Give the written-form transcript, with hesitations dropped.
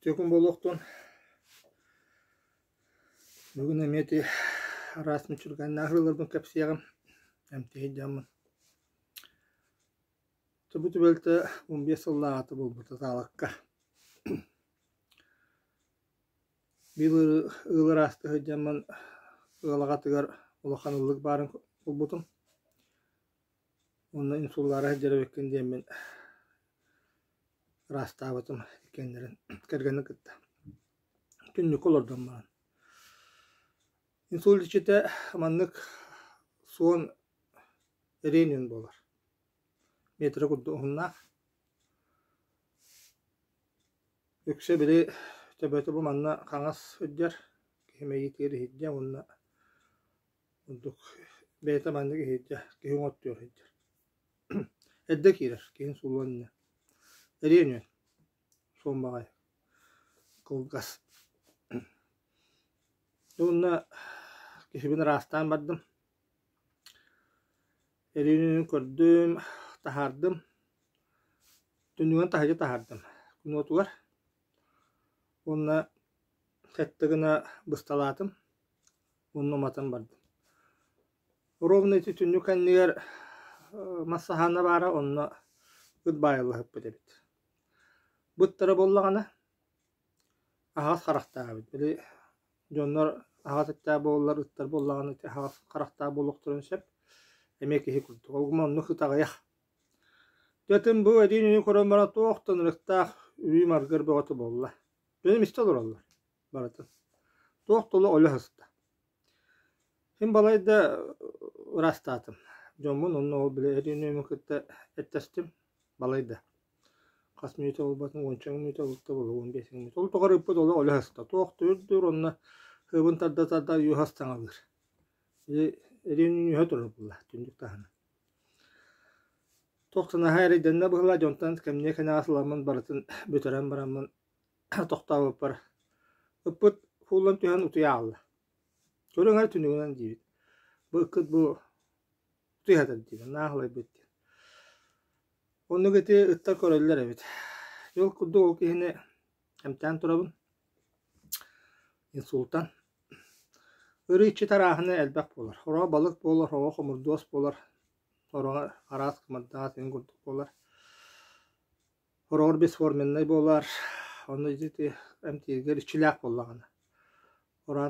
Үтүө күн буолуохтун. Бүгүн эмиэ ити араас мүччүргэннээх ырыаларбын кэпсиэҕим, эмтиһит дьоммун. Бу түбэлтэ 15 сыллааҕыта буолбута таалакка. Биир ыал ыраастыы сылдьаммын ыал аҕатыгар улахан ыллык баарын булбутум. Уонна инсуллаара сылдьар эбиккин диэммин ыраастаабытым иккиэннэрин кэргэнин кытта. Түннүккэ олордон баран. Инсульт иччитэ маннык суон эриэн буолар. Метрэ курдук уһуннаах. Үксэ били төбөтө бу манна хаҥас сылдьар, киһи мэйиитигэр иһирдьэ уонна Ордук бэйэтэ маннык иһирдьэ, киһи оҥоттуор сылдьар. Эрдэ киирэр, киһин сууллан иннэ. Эриэн үөн, суон баҕайы, кылгас. Уонна киһибин ыраастаан бардым. Эриэн үөнүн көрдүм, таһаардым. Түннүгүнэн таһырдьа таһаардым. Күн уотугар. Уонна сэттэ гына бысталаатым. Уонна уматан бардым. Ровно ити түннүк кэннигэр мас саһаана баара, онно ыт баайыллаһыппыт эбит. Быттара буоллаҕына, аһаҕас харахтаах эбит. Били дьоннор аһаҕас эттээх буоллар, ыттар буоллаҕына ити аһаҕас харахтаах буолуохтарын сөп. Эмиэ киһи курдук. Ол гынан оннук ыт аҕыйах. Дьэ бу этиини көрөн баран туох да ынырыктаах үрүү-маргыр бөҕөтө буолла. Дьонум истэ олороллор. Барытын. Туох да олох өлө сыста. Син балайда ыраастаатым. Дьоммун онно ол били этиини кытта эттэстим. Балайда. Хас мүнүүтэ буолбатын, уонча мүнүүтэ буолта буолуо, 15 мүнүүтэ. Ол тухары ыппыт олох өлө сыста. Туох да үрдүүр онно сыабын тарда-тарда үөһэ ыстаҥалыыр. Эриэн үөһэ турар буолла түннүк таһынан. Туох да наһаа эрэйдэннэ быһыылаах дьонтон кэмниэ кэнэҕэс ыламмын барытын бүтэрэн бараммын тохтообуппар ыппыт кууллан түһэн утуйа хаалла. Көрүҥ эрэ түннүгүнэн диибит. Бу ыккыт бу утуйа сытар диибин, нааһылайбыт диэн. Оннук ити ыттар көрөллөр эбит. Ол курдук ол киһини эмтээн турабын. Инсултан. Ырыыччы тарааһына элбэх буолар. Сороҕо балык буолар, сороҕо хомурдуос буолар, сороҕо араас кымырдаҕас эҥин курдук буолар. Сороҕор бесформеннай буолар, онно ити эмтииргэр иччилээх буоллаҕына. Ураан.